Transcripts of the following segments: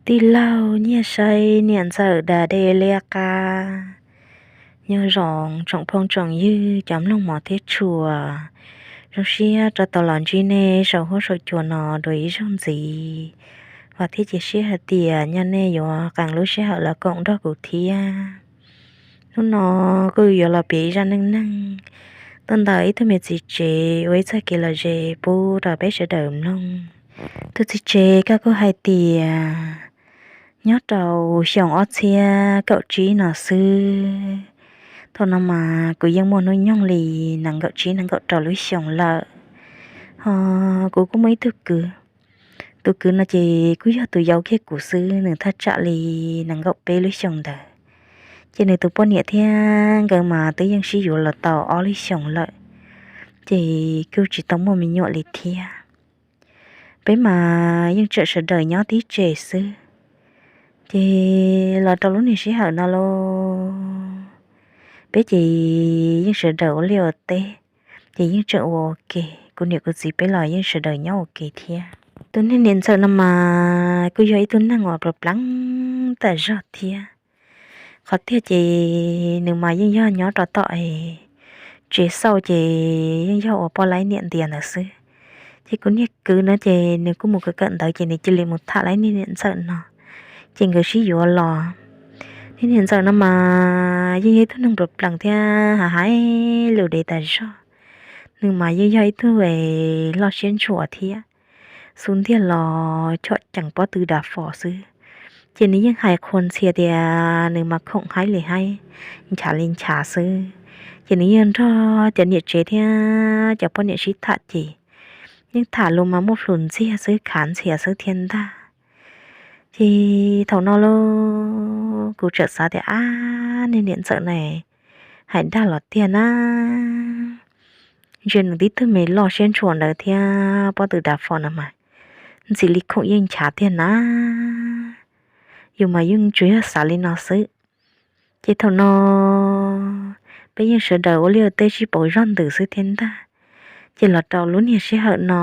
Tij laug Nyiaj Saib niam ntxawm da dej liab qab. Nyob zoo tsoom phooj tsoom ywg cov mloog mos thiab tshua, zoo siab rau tau los ntsib nej saum huab saum cua no dua ib zaug ntxiv. Vam thiab cia siab hais tias nyob nej yuav qee lub sij hawm los koom nrog kuv thiab. Hnub no kuj yuav los piav ib zaj neej neeg tuaj ntawm ib tug me txiv tsev ua ib txoj kev lom zem pub rau peb sawv daws mloog. Tus txiv tsev ko kuj hais tias nyob rau xyoo ob txhiab kaum tsib no xwb, thaum no mas kuv yeej muaj hnub nyoog li nees nkaum tsib nees nkaum rau lub xyoos lawm. Ho kuv kuj muaj ib tug kwv, tus kwv no ces kuj yog tus yau kiag kuv xwb, nws thaj tsam li nees nkaum peb lub xyoos ntawd. Ces nws tus poj niam thiab nkawd mas twb yeej sib yuav los tau ob lub xyoos lawm, ces kuj tsis tau muaj me nyuam li thiab. Peb mas yeej tseem sawv daws nyob tib tsev xwb. Ces los rau lub niag sij hawm no los peb ces yeej sawv daws ua liaj ua teb, ces yeej tseem ua ua ke, kuv niam kuv txiv peb los yeej sawv daws nyob ua ke thiab. Tus niag niam ntxawm no mas kuj yog ib tug neeg uas plas pleev tas zog thiab. Qhov tiag ces nws mas yeej yog nyob rau tom tsev xauj ces yeej yog ua poj laib niam ntias ntawd xwb. Ces kuv niag kwv no ces nws kuj mus kawm kawm ntawv ces nws cia li mus tham lawv niag niam ntxawm no, ces nkawd sib yuav los. Niag niam ntxawm no mas yeej yog ib tug neeg plas pleev thiab hais lus dev tas zog. Nws mas yeej yog ib tug loj siab ntshua thiab, xub ntiag los chom ceem pob tw dav fos xwb. Ces nws yeej hais qhuas ntxhias tias nws mas khoom haib li haib, nchav li nchav xwb. Ces nws yeej nrog cov niam tsev thiab cov poj niam sib tham ces yeej tham lus mas muaj plhus ntxiag xwb, khav ntxhias xwb thiab ntag. Ces thaum no los kuv txawm xav tias ab, niag niam ntxawm na hais dag los tiag na. Ntsia nws tib tug me loj siab ntshua ntawd thiab pob tw dav fos no mas ntxim li khoom yeej nchav tiag na. Yus mas yeej tsuas yog xav li no xwb. Ces thaum no peb yeej sawv daws ua liaj ua teb sib pauv zog ntws xwb thiab ntag. Ces los rau lub niag sij hawm no,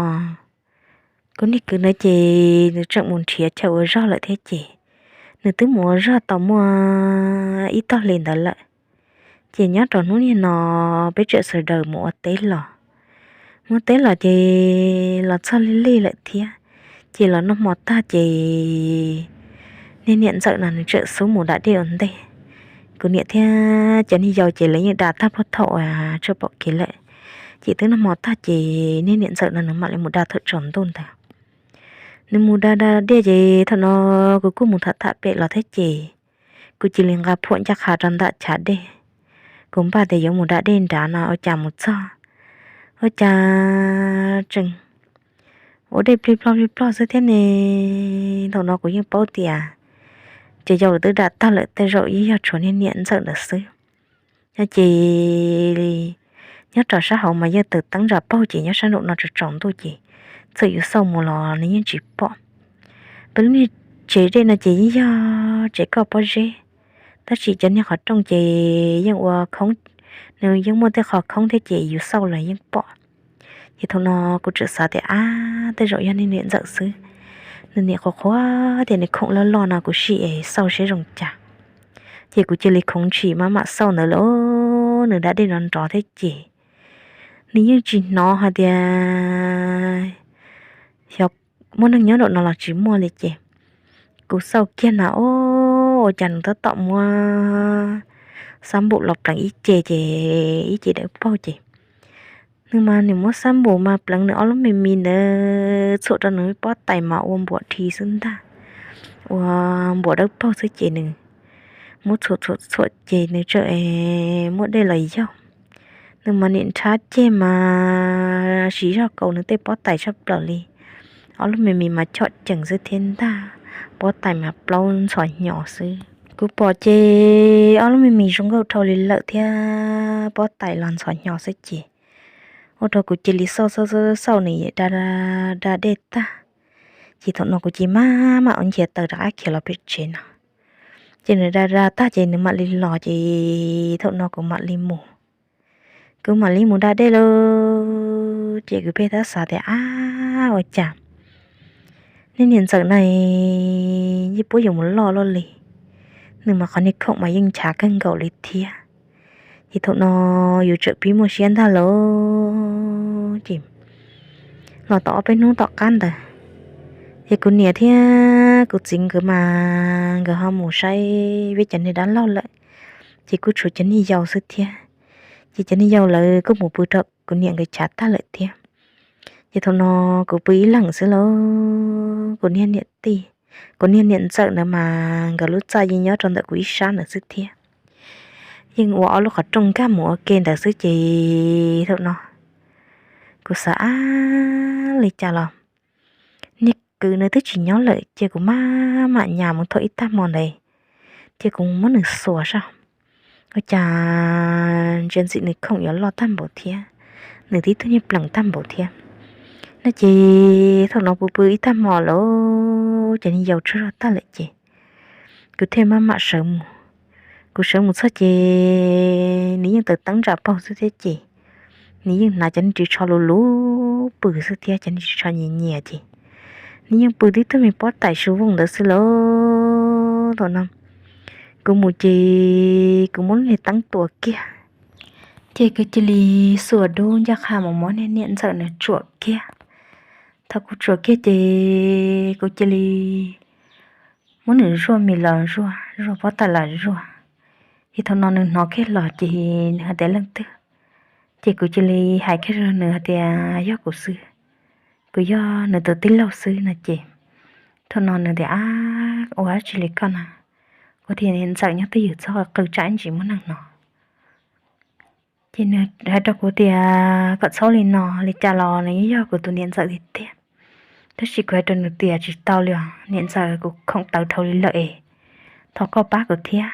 kuv niag kwv ntawd ces nws tseem mus nrhiav chaw ua zog lawm thiab ces nws twb mus ua zog tau muaj ib tog hli ntawd lawm. Ces nyob rau hnub niag no peb tseem sawv daws mus ua teb los. Mus ua teb los ces los txog lig lig lawm thiab, ces los noj hmo tag ces niag niam ntxawm no nws tseem xub mus da dej ua ntej. Kuv niam thiab cov niag yau ces lawv yeej da tag puag thaum uas tsaus pom kev lawm. Ces twb noj hmo tag ces niag niam ntxawm no nws mam li mus da thaum tsaus ntuj ntawd. Nws mus da da dej ces thaum no kuv kuj mus tham tham pem los thiab ces kuv cia li nqa phuam ncaj qha rau ntawm chav dej. Kuv npaj tias yuav mus da dej nrad no ua cas mus txog, ua cas tseem ua dej plig plog plig plog xwb thiab ne. Thaum no kuv yeej paub tias cov yau lawv twb da tag lawm, tej zaum yeej yog tshuav niag niam ntxawm ntawd xwb. No ces nyob rau sab hauv mas yeej taws teeb ntsa paug ces nyob sab nraum no tsaus tsaus ntuj ces txawm yus xauj mus los nws yeej tsis pom. Peb lub niag tsev dej no ces yeej yog tsev koj pob zeb, tab sis cov niag qhov rooj ces yeej ua khoob, nws yeej muaj tej qhov khoob thiab ces yus xauj los yeej pom. Ces thaum no kuv txawm xav tias ab, tej zaum yog niag niam ntxawm xwb. Nws niam qhuav qhuav tias nws khoom loj loj no kuv sim es xauj seb zoo cas. Ces kuv cia li khoov ntshis maj mam xauj ntawd lawm, nws da dej nrov nrov thiab ces nws yeej tsis hnov hais tias xyov muaj neeg nyob nraum no los tsis muaj li ces kuv xauj kiag na, ua cas nws tab tom muab xab npum los pleev ib ce ces ib ce dawb paug ces nws mas nws muab xab npum mas pleev nws ob lub me mis ntawd txhuam rau nws pob tais mas ua npuas dhi xwb ntag, ua npuas dawb paug xwb ces nws muab txhuam txhuam txhuam ces nws txawm muab dej los yaug. Nws mas niam nrhab ceg mas siv zog kaus nws tej pob tais tshaj plaws li, ob lub me mis mas chom cees xwb thiab ntag, pob tais mas plaub ntxhov hnyo xwb. Kuv pom ces ob lub me mis zoo nkauj dhau li lawm thiab pob tais los ntxhov hnyo xwb ces ua rau kuv cia li xauj xauj xauj nws da da dej tag. Ces thaum no kuv cia li maj mam ua nchiav taws rov qab khiav los pem tsev no. Ces nws da da tag ces nws mam li los ces thaum no kuv mam li mus. Kuv mam li mus da dej lauj, ces kuv pheej tab xav tias ab, ua cas Niag niam ntxawm na, yeej puab yuav mus loj luaj li, nws mas qhov niag khoom mas yeej nchav kawg nkaus li thiab. Ces thaum no yus txawm pib muaj siab ntag lauj. Ces los tau ob peb hnub tom qab ntawd, ces kuv niam thiab kuv txiv nkawd mas nkawd ho mus saib peb cov niag dab laug lawm, ces kuj tshuav cov niag yau xwb thiab. Ces cov niag yau lawv kuj mus pw rau kuv niam nkawd chav tag lawm thiab. Ces thaum no kuv pw ib leeg xwb lauj. Kuv niag niam tij, kuv niag niam ntxawm ntawd mas nkawd lub txaj yeej nyob rau ntawm kuv ib sab ntawd xwb thiab. Yeej ua ob lub qhov rooj nkag mus ua ke ntawd xwb ces thaum no kuv xav ab li cas los niag kwv nws twb tsis nyob lawm, ces kuv maj mam nyas mus thaum ib tag hmo ntawd, ces kuv muab nws xuas saib, ua cas ntsia ntxim nws khoom yuav loj tag npaum thiab, nws tib tug niag plees tag npaum thiab no. Ces thaum no pw pw ib tag hmo lawm, ces nws yau tsaug zog tag lawm ces kuv thiaj maj mam sawv mus. Kuv sawv mus txog ces nws yeej taws teeb ntsam paug xwb thiab ces nws yeej hnav cov niag ris tsho luv luv pw xwb thiab, cov niag ris tsho nyias nyias ces nws yeej pw tib tug me pob tw su vooj ntawd xwb lauj. Thaum no kuv mus ces kuv muab niag teeb tua kiag, ces kuv cia li xuas dub ncaj qha mus muab niag niam ntxawm nws tsuam kiag. Thaum kuv tsuam kiag ces kuv cia li muab nws zuaj mis los zuaj, zuaj pob tw los zuaj. Ces thaum no nws hnov kiag los ces nws hais tias leej twg. Ces kuv cia li hais kiag rau nws hais tias yog kuv xwb, kuv yog nws tus tij laug xwb no ces thaum no nws tias ab, ua dab tsi li koj na? Kuv tias niam ntxawm nyob twj ywm txhob qw tsam ib ntsis muaj neeg hnov. Ces nws hais rau kuv tias kom txhob li no, li cas los nws yeej yog kuv tus niam ntxawm tiag tiag. Tab sis kuv hais rau nws tias tsis tau li os niam ntxawm, kuv khoom tawv dhau li lawm es thov koj pab kuv thiab.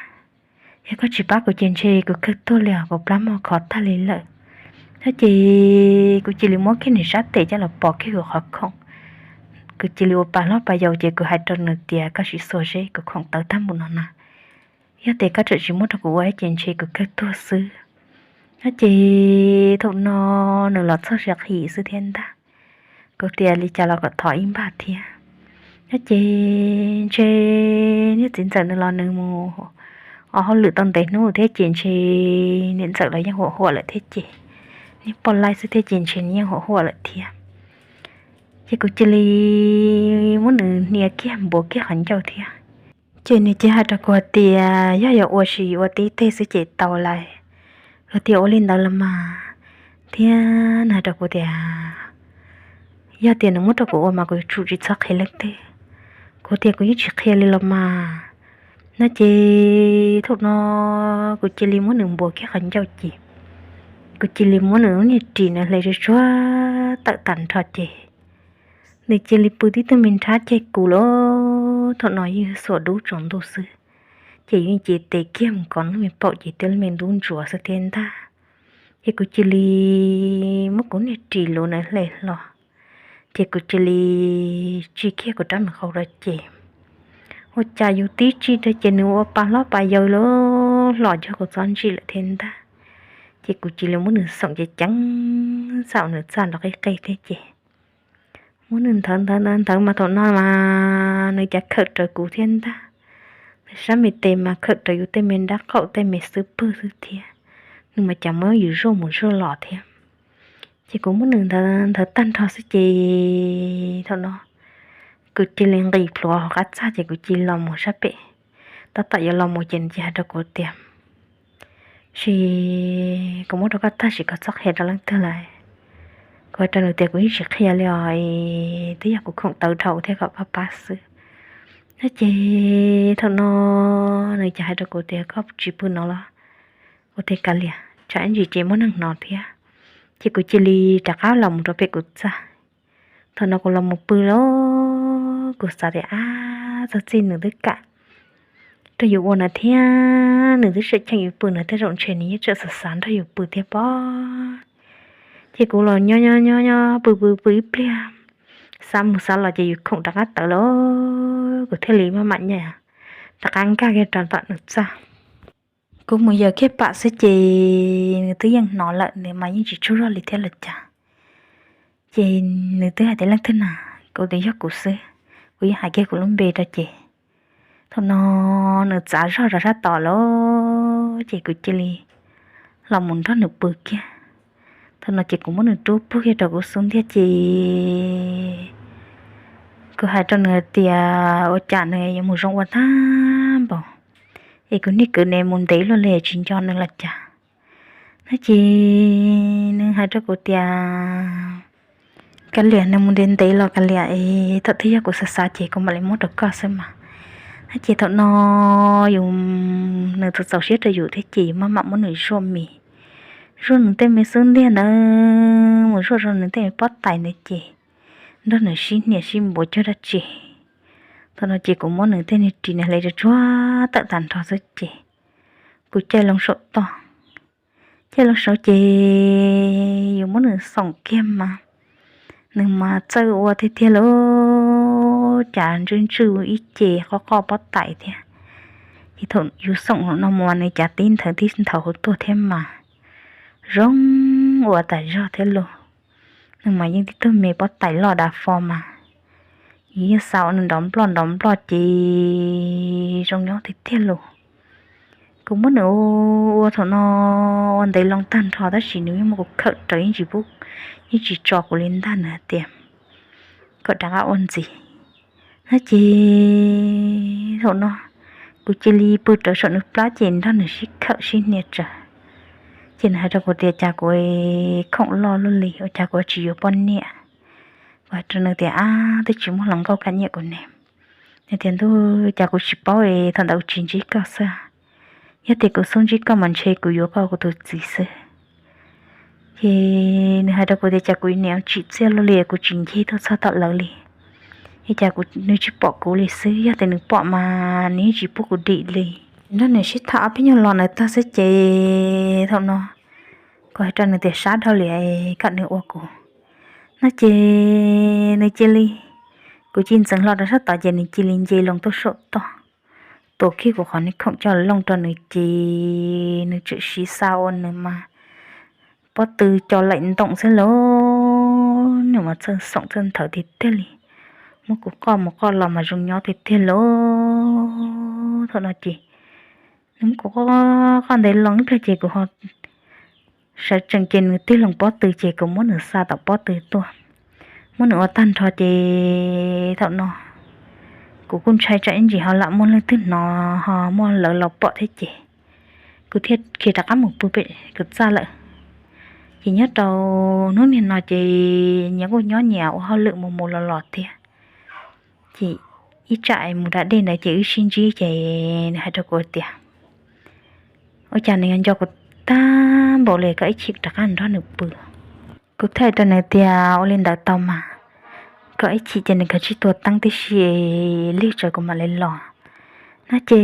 Yog koj tsis pab kuv ces ntshe kuv kawg tuag li os, kuv plab mog khov tag li lawm. Ces kuv cia li muab kiag nws sab tes coj los pov kiag kuv qhov khoom. Kuv cia li ua pa hlob pa yau ces kuv hais rau nws tias koj sim xuas seb kuv khoom tawv tag npaum no na, yog tias koj tseem tsis muab rau kuv ua ces ntshe kuv kawg tuag xwb. No ces thaum no nws los txog siav qhi xwb thiab ntag. Kuv tias li cas los kom thov ib npag thiab. No ces ntshe niag txiv ntxawm nws los nws mus ua hauj lwm tau ntev hnub thiab ces ntshe niam ntxawm los yeej huam huam lawm thiab ces niag poj laib xwb thiab ces ntshe nws yeej huam huam lawm thiab. Ces kuv cia li muab nws hnia kiag npuav kiag qhov ncauj thiab. Ces nws cia hais rau kuv hais tias yog yuav ua sis ua tib teg xwb ces tau lawm. Kuv tias ua li ntawd los mas, thiab nws hais rau kuv tias yog tias nws muab rau kuv ua mas kuv yuav tsum tsis txhob qhia leej twg. Kuv tias kuv yeej tsis qhia li los mas. No ces thaum no kuv cia li muab nws npuav kiag qhov ncauj ces kuv cia li muab nws lub niag ris nws hle tsuag tsuag tawm tag nrho ces nws cia li pw tib tug me nrhab ceg kuv lawm. Thaum no yeej xuas dub tsaus ntuj xwb, ces yeej cev tes kiag mus kov lub me paum ces tib lub me ntub ntsuav xwb thiab ntag. Ces kuv cia li muab kuv niag ris luv nws hle hlo, ces kuv cia li tsim kiag kuv rab me qau rau ces ua cas yus tib tsim rau ces nws ua pa hlob pa yau lawm, hlo cuag kuv txhob ntsim lawm thiab ntag. Ces kuv cia li muab nws xoom ceev ceev, xaum nws txaj nrov qig qig thiab ces muab nws nthawv nthawv nthawv nthawv mas thaum no mas nws cas khawm raws kuv thiab ntag. Nws sab me tes mas khawm raws yus tej me nrab qaum tej me xub pwg xwb thiab. Nws mas cas muab yus zuaj mus zuaj los thiab. Ces kuv muab nws nthawv nthawv tag nrho xwb ces thaum no kuv cia li nqis plhuav hauv qab txaj ces kuv cia li los mus sab pem. Tab tom yuav los mus ces nws cia hais rau kuv tias, sis kuv muab rau koj tag sis koj txhob qhia rau leej twg lawm. Kuv hais rau nws tias kuv yeej tsis qhia li os, twb yog kuv khoom tawv dhau thiab kom koj pab xwb. No ces thaum no nws cia hais rau kuv tias koj tsis pw no los? Kuv tias kav liam, tsam ib ntsis ces muaj neeg hnov thiab. Ces kuv cia li rov qab los mus rau pem kuv txaj. Thaum no kuv los mus pw lawm, kuv xav tias ab, txog txij nws twb kam rau yus ua no thiab, nws twb tseem cheem yus pw no, tej zaum ntshe nws yeej tseem xav xav nrog yus pw thiab pob. Ces kuv los nyob nyob nyob nyob pw pw pw ib pliag, xav mus xav los ces yus khoom rov qab tawv lawm, kuv thiaj li maj mam nyas rov qab nkag kiag rau tom nws txaj. Kuv mus yaws kiag pam xwb ces nws twb yeej hnov lawm, nws mas yeej tsis tsaug zog li thiab los cas. Ces nws twb hais tias leej twg na? Kuv tias yog kuv xwb. kuv yeej hais kiag kuv lub npe rau ces thaum no nws txav zog rov sab tod lawm ces kuv cia li los mus nrog nws pw kiag. Thaum no ces kuv muab nws rub puag kiag rau kuv xub ntiag ces kuv hais rau nws tias ua cas nws yuav mus zoo ua tag npaum, es kuv niag kwv ne mus ntev luaj li tsis nco nws los cas. No ces nws hais rau kuv tias kav liam, nws mus ntev ntev los kav liam es thaum twg yog kuv xav xav ces kuv mam li muab rau koj xwb mas. No ces thaum no yus, nws txaus txaus siab rau yus thiab ces yus maj mam muab nws zuaj mis, zuaj nws tej me xub ntiag ntawd mus zuaj rau nws tej me pob tais ntawd ces nrog nws sib hnia sib npuav cuag dab tsi. Thaum no ces kuv muab nws tej niag ris nws hle tsuag tawm tag nrho xwb ces kuv caij loo saum toj. Caij loo saud ces yus muab nws xoom kiag mas nws mas txawj ua tiag tiag li, cas ntswj ntswj ib ce qoj qoj pob tais thiab. Ces thaum yus xoom no mus nws cas tib nthawv tib nthawv hauv tuaj thiab mas zoo ua tas zog thiab lauj. Nws mas yeej tib tug me pob tais loj dav fo mas yus yeej xav ua nws nrov nploj nrov nploj ces zoo nyob tiag tiag lauj. Kuv muab nws ua thaum no ua ntev loo tag nrho tab sis nws yeej muab kuv khawm rawv yeej tsis pub, yeej tsis tso kuv li ntag, nws hais tias kom rov qab ua ntxiv. No ces thaum no kuv cia li pw rawv saum nws plab ces nrog nws sib khawm sib hnia tsawv. Ces nws hais rau kuv tias cas kuv khoom loj luaj li, ua cas kuv tsis yuav poj niam. Kuv hais rau nws tias ab, twb tsis muaj hluas nkauj kam nyiam kuv ne. Nws tias ntuj, cas kuv tsis paub es thaum ntawd kuv tsis ntsib koj xwb. Yog tias kuv xub ntsib koj mas ntshe kuv yuav koj kuv tus txiv xwb. Ces nws hais rau kuv tias cas kuv niam tsim txiaj luaj li kuv tsis ncig tuaj txog tom lawv li. Es cas kuv, nws tsis pom kuv li xwb, yog tias nws pom mas nws yeej tsis pub kuv dim li. Nrog nws sib tham ob peb nyuag lo ntawd tag xwb ces thaum no kuv hais rau nws tias sab dhau li kom nws ua kuv. No ces nws cia li, kuv cia li ntxeev hlo rau sab tod ces nws cia li nce loo tuaj saum toj, tuav kiag kuv qhov niag khoom coj los looj rau nws ces nws tseem siv xa ua nws mas pob tw co laim ntoos xwb lauj, nws mas txawj xoom txawj nthawv tiag tiag li, muab kuv qoj mus qoj los mas zoo nyob tiag tiag lauj. Thaum no ces nws muab kuv qoj qoj ntev loo ib pliag ces kuv ho sawv tsees ces nws tig loo pob tw ces kuv muab nws xa tom pob tw tuaj, muab nws ua tag nrho ces thaum no kuv kuj ntshai tsam ib ntsis ho lam muaj leej twg hnov ho muaj lawv los pom thiab ces kuv thiaj khiav rov qab mus pw pem kuv txaj lawm. Ces nyob rau hnub niag no ces nyias kuj nyob nyias ua hauj lwm mus mus los los thiab. Ces ib tsam mus da dej ntawd ces wb sib ntsib ces nws hais rau kuv tias ua cas nws yuav nco kuv tag npaum li, koj ib chim rov qab nrog nws pw. Kuv thiaj rau nws tias ua li ntawd tau mas, koj ib chim ces nws kav tsij tua teeb tib si, lig tsawv kuv mam li los. No ces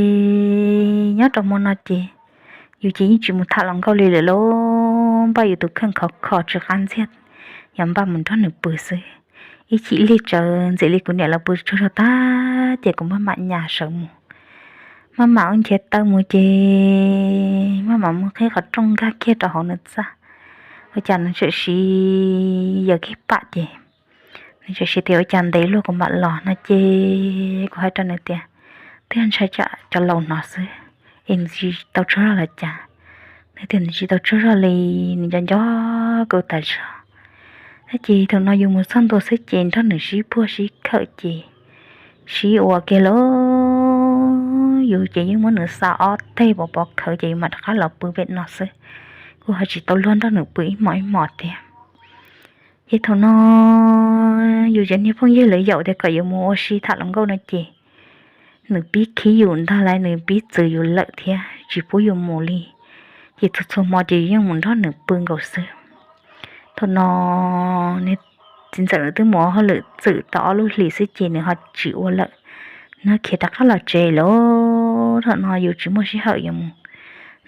nyob rau hmo no ces yus ces yeej tsis mus tham hluas nkauj li lawm lauj, npaj yus tus kheej khov kho tsw qab ntxiag, yog npaj mus nrog nws pw xwb. Ib chim lig tsawv ntxim li kuv niam lawv pw tsaug zog tag ces kuv maj mam nyas sawv mus, maj mam ua nchiav taw mus ces maj mam mus qhib qhov rooj nkag kiag rau hauv nws txaj, ua cas nws tseem siv yaws kiag pam ces nws tseem siv tias ua cas ntev luaj kuv mam los no ces kuv hais rau nws tias twb yog ntshai tsam cov laus hnov xwb es nws tsis tau tsaug zog los cas. Nws tias nws tsis tau tsaug zog li, nws nco nco kuv tas zog. Tab ces thaum no yus mus txog ntua xwb ces nrog nws sib puag sib khawm ces sib ua kiag lauj, yus ces yeej muab nws xa ob teg pov pov khawv ces yus mam rov qab los pw pem no xwb, kuj ho tsis tau luag nrog nws pw ib hmos ib hmos thiab. Ces thaum no yus cov niag phooj ywg lawv yaum tias kom yuav mus ua si tham hluas nkauj no ces nws pib khib yus ntag lauj, nws pib txwv yus lawm thiab tsis pub yus mus li. Ces txhua txhua hmo ces yus yeej mus nrog nws pw nkaus xwb. Thaum no nws txiv ntxawm nws twb mus ua hauj lwm txwm tau ob lub hlis xwb ces nws ho tsis ua lawm, nws khiav rov qab los tsev lawm. Thaum no yus tsis muaj sij hawm yuav mus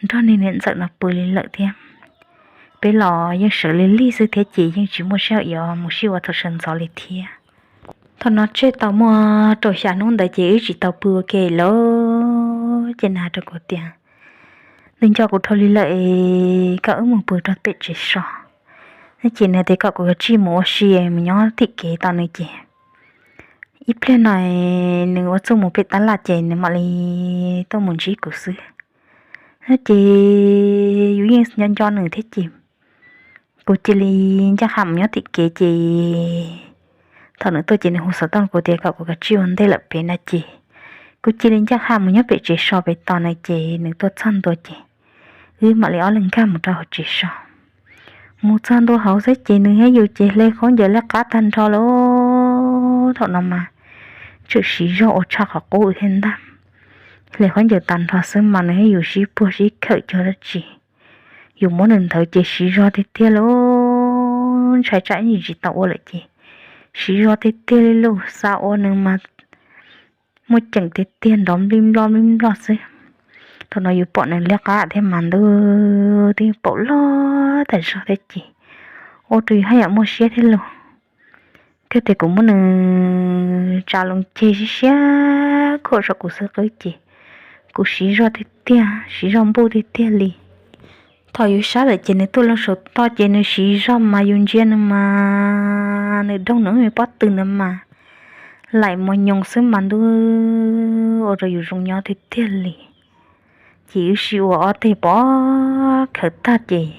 nrog niag niam ntxawm no pw li lawm thiab. Peb los yeej sawv lig lig xwb thiab ces yeej tsis muaj sij hawm yuav mus sij ua thaum sawv ntxov li thiab. Thaum no tseg tau muaj rau xya hnub ntawd ces wb tsis tau pw ua ke lawm ces nws hais rau kuv tias nws nco kuv dhau li lawm es kom wb mus pw rau pem tsev so. No ces nws tias kom kuv kav tsij mus ua si mus nyob tim kev tau nws ces ib pliag no nws ua txuj mus pem tab laj ces nws mam li tuaj mus ntsib kuv xwb. Ces yus yeej nco nco nws thiab ces kuv cia li ncaj qha mus nyob tim kev ces thaum nws tuaj ces nws hu xov tooj rau kuv tias kom kuv kav tsij ua ntej lawm pem na ces kuv cia li ncaj qha mus nyob pem tsev so pem tos nws ces nws tuaj txog ntua ces wb mam li ob leeg nkag mus rau hauv tsev so. Mus txog ntua hauv xwb ces nws thiab yus ces hle khaub ncaws liab qab tag nrho lawm. Thaum no mas tseem siv zog ua tshaj qhov qub thiab ntag. Hle khaub ncaws tag nrho xwb mas nws thiab yus sib puag sib khawm cuag dab tsi. Yus muab nws nthawv ces siv zog tiag tiag lawm, ntshai tsam ib ntsis tsis tau ua lawm ces siv zog tiag tiag li lawm, xav ua nws mas muaj ceem tiag tiag nrov nplij nploj nplij nploj xwb. Thaum no yus pom nws liab qab thiab mas ntuj twb paum loj tas zog thiab ces ua rau yus haj yam muaj siab thiab lauj. Thiab tias kuv muab nws tsa loo ceg siab siab khuam saum kuv xub qwb ces kuv siv zog tiag tiag, siv zog npuj tiag tiag li. Thaum yus sab lawm ces nws tuaj loo saum toj ces nws siv zog mas yus ntsia nws mas nws doog nws me pob tw ntawd mas laim mos nyoos xwb mas ntuj ua rau yus zoo nyob tiag tiag li. Ces wb sib ua ob teg pov khawv tag ces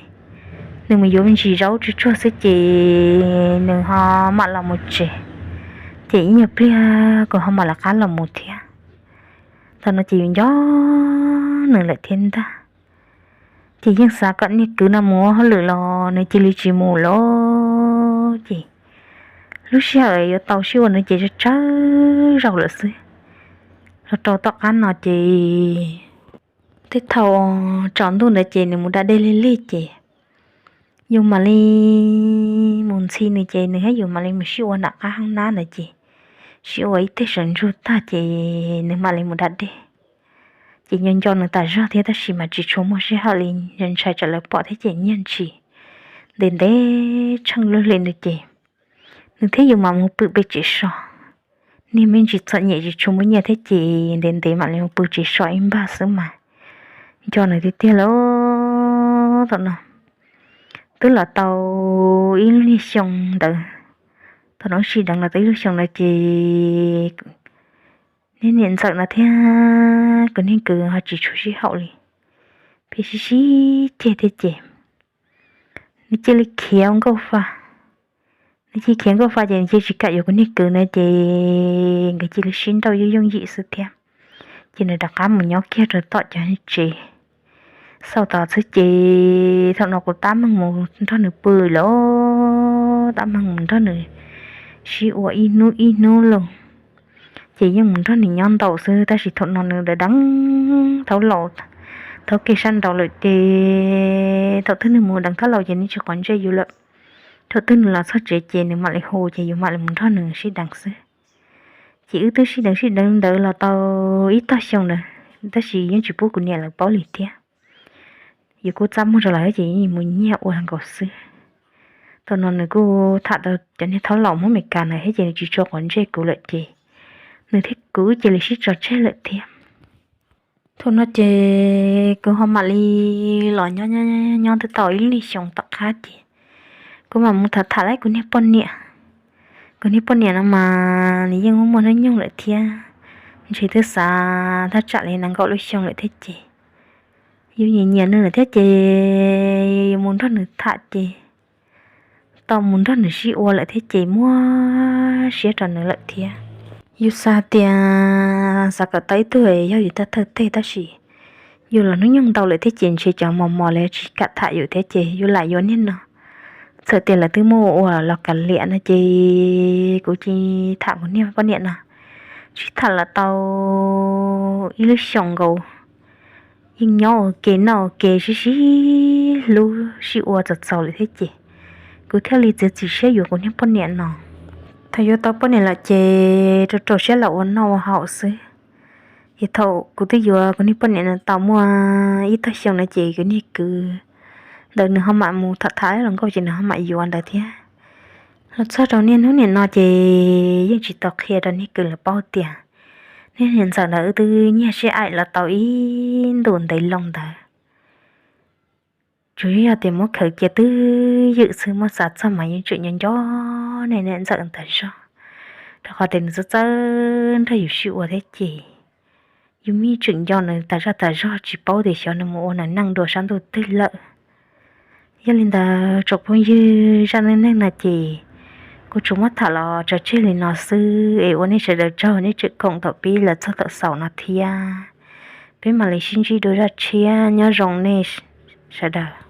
nws mus yuav me ntsis zaub tsuag tsuag xwb ces nws ho mam los mus tsev. Ces ib nyuag pliag kuv ho mam lawv qab los mus thiab. Thaum no ces yus nco nws lawm thiab ntag. Ces yeej xav kom niag kwv no mus ua hauj lwm los nws cia li tsis mus lawm ces lub sij hawm yuav tau sib ua no ces tsawg tsawg zaus lawm xwb. Los rau tom qab no ces tej thaum tsaus ntuj ntawd ces nws mus da dej lig lig ces yus mam li mus ntxhi nws ces nws thiab yus mam li mus sib ua nram qab hoob nab ntawd ces sib ua ib teg sawv ntsug tag ces nws mam li mus da dej. Ces nco nco nws tas zog thiab tab sis mas tsis tshua muaj sij hawm li, ntshai tsam lawv pom thiab ces nyiag ntshis ntev ntev tsheej lub hli ntawd ces nws thiab yus mam mus pw pem tsev so. Niag me ntsis txom nyem tsis tshua muaj nyiaj thiab ces ntev ntev mam li mus pw tsev so ib npag xwb mas nco nws tiag tiag lawm. Thaum no twb los tau ib lub niag xyoo ntawd, thaum no sib deev los tau ib lub xyoo ntawd ces niag niam ntxawm no thiab kuv niag kwv ho tsis tshua sib haum li, pheej sib sib ceg thiab ces nws cia li khiav ua nkauj fa. Nws cia li khiav nkauj fa ces nws cia li tsis kam yuav kuv niag kwv na ces nkawd cia li sib nrauj yooj yooj yim xwb thiab. Ces nws rov qab mus nyob kiag rau tom cov tsev xaus tod xwb ces thaum no kuv tab meeg mus nrog nws pw lawm, tab meeg mus nrog nws sib ua ib hnub ib hnub los. Ces yeej mus nrog nws nyob ntau xwb tab sis thaum no nws deev deev thaub laus, thaub kev sab nraud lawm ces thaum twg nws mus deev thaub laus ces nws tsis quav ntsej yus lawm. Thaum twg nws los txog tsev ces nws mam li hu ces yus mam li mus nrog nws sib deev xwb. Ces wb twb sib deev sib deev ntawd los tau ib tog xyoo ntawd tab sis yeej tsis pub kuv niam lawv paub li thiab. Yus kuj txaj muag rau lawv ces yeej mus nyiag ua nkaus xwb. Thaum no nws kuj tham tau cov niag thaub laus Hmoob Amelikas ntawd thiab ces nws tsis tshua quav ntsej kuv lawm ces nws thiab kuv wb cia li sib tso tseg lawm thiab. Thaum no ces kuv ho mam li los nyob nyob twb tau ib lub niag xyoo tom qab ces kuv mam mus tham tham lawv kuv niag poj niam. Kuv niag poj niam no mas nws yeej muaj muaj hnub nyoog lawm thiab, ntshe twb xav thaj tsam li nees nkaum lub xyoo lawm thiab ces yus nyiam nyiam nws lawm thiab ces yus mus nrog nws tham ces tau mus nrog nws sib ua lawm thiab ces muab siab rau nws lawm thiab. Yus xav tias xav kom tau ib tug yog yus thawj thawj teg tab sis yus los hnub nyoog ntau lawm thiab ces ntshe cov mos mos li tsis kam tham yus thiab ces yus lam yuav niag no. Txawm tias lawv twb muab ua ua los kav liam no ces kuv cia li tham kuv niag poj niam no. Sib tham los tau ib lub xyoos nkaus, yeej nyob ua ke noj ua ke sib sib hlub sib ua txaus txaus lawm thiab ces kuv thiaj li txiav txim siab yuav kuv niag poj niam no. Thaum yuav tau poj niam lawm ces rau rau siab los ua noj ua haus xwb. Ces thaum kuv twb yuav kuv niag poj niam no tau muaj ib tog xyoo no ces kuv niag kwv ntawd nws ho mam mus tham tham los nkauj ces nws ho mam yuav ntawd thiab. Los txog rau niaj hnub nim no ces yeej tsis tau qhia rau niag kwv lawv paub tias niag niam ntxawm ntawd wb twb nyiag sib aim los tau ib ntus ntev loo ntawd. Tsuas yog tias muab khawv cia twj ywm xwb, muab xav txog mas yeej tseem nco nco niag niam ntxawm ntawd zog. Rau qhov tias nws txawj txawj nrog yus sib ua thiab ces yus yeej tseem nco nws tas zog tas zog tsis paub tias xyov nws mus ua nws neej dua sab ntuj twg lawm. Yog li ntawd tsoom phooj ywg, zaj neej neeg no ces kuv tsuas muab tham los tso tseg li no xwb es ua nej sawv daws tsaug nej tseem koom thaum pib los txog thaum xaus no thiab. Peb mam li sib ntsib dua zaj tshiab, nyob zoo nej sawv daws.